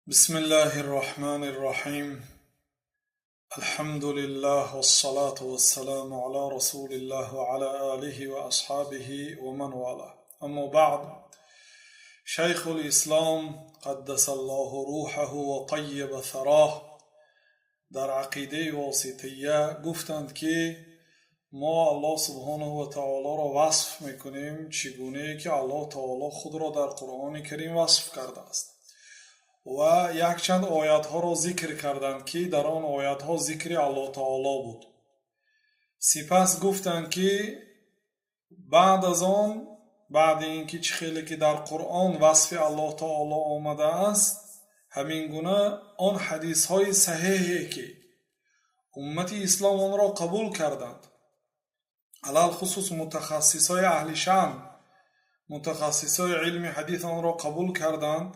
بسم الله الرحمن الرحيم، الحمد لله والصلاة والسلام على رسول الله وعلى آله وأصحابه ومن والاه. أما بعد، شيخ الإسلام قدس الله روحه وطيب ثراه дар Ақидаи Восития гуфтанд, ки мо Аллоҳ субҳонаҳу ва таолоро васф мекунем, чӣ гунае ки Аллоҳ таоло худро дар Қуръони Карим васф кардааст, ва якчанд оятҳоро зикр карданд, ки дар он оятҳо зикри Аллоҳ таоло буд. Сипас гуфтанд, ки баъд аз он, баъди ин ки чӣ хеле ки дар Қуръон васфи Аллоҳ таоло омадааст, ҳамин гуна он ҳадисҳои саҳеҳе, ки уммати ислом онро қабул карданд, алалхусус мутахассисҳои аҳли шаън, мутахассисҳои илми ҳадис онро қабул карданд.